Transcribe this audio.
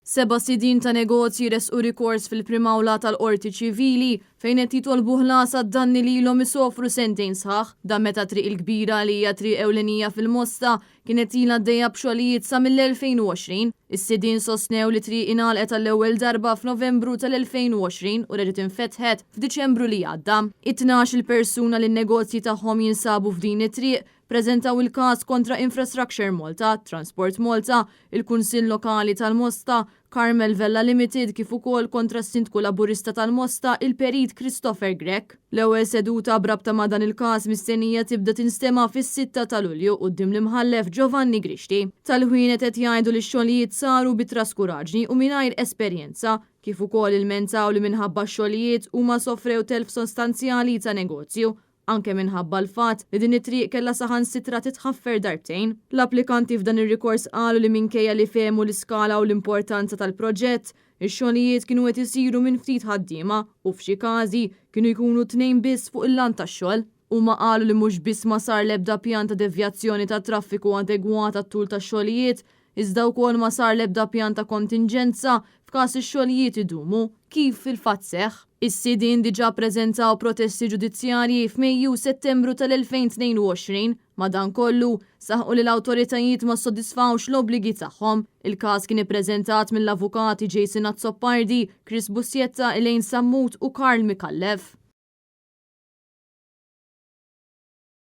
Seba' sidien ta' negozji ressqu rikors fil-Prim'Awla tal-Qorti Ċivili fejn qed jitolbu ħlas għad-danni li ilhom isofru sentejn sħaħ. Dan meta Triq il-Kbira li hija triq ewlenija fil-Mosta kienet ilha għaddejja b'xogħlijiet sa mill-2020. Is-sidien sostnew li triq ingħalqet għall-ewwel darba f'Novembru tal-2020 u reġgħet infetħet f'Diċembru li għadda. It-tnax-il persuna li n-negozji tagħhom jinsabu f'din it-triq Preżentaw il-każ kontra Infrastructure Malta, Transport Malta, il-Kunsill Lokali tal-Mosta, Carmel Vella Limited kif ukoll kontra s-Sindku Laburista tal-Mosta, il-Perit Christopher Grech. L-ewwel seduta b'rabta ma' dan il-każ mistennija tibda tinstema' fis-sitta ta' Lulju quddiem l-Imħallef Giovanni Grixti. Tal-ħwienet qed jgħidu li x-xogħlijiet saru bi traskuraġni u mingħajr esperjenza, kif ukoll ilmentaw li minħabba x-xogħlijiet huma sofrew telf sostanzjali ta' negozju anke minħabba l-fatt li din it-triq kellha saħansitra titħaffer darbtejn. L-applikanti f'dan ir-rikors qalu li minkejja li fehmu l-iskala u l-importanza tal-proġett, ix-xogħlijiet kienu qed isiru minn ftit ħaddiema u f'xi każi kienu jkunu tnejn biss fuq il-lant tax-xogħol. Huma qalu li mhux biss ma sar l-ebda pjan ta' devjazzjoni tat-traffiku adegwat għat-tul tax-xogħlijiet, iżda wkoll ma sar l-ebda pjan ta' kontinġenza f'każ ix-xogħlijiet idumu, kif fil-fatt seħħ. Is-sidien diġà ppreżentaw protesti ġudizzjarji f'Mejju u Settembru tal-2022, madankollu, saħqu li l-awtoritajiet ma ssodisfawx l-obbligi tagħhom. Il-każ kien ippreżentat mill-avukati Jason Azzopardi, Chris Busietta, Elaine Sammut u Karl Micallef.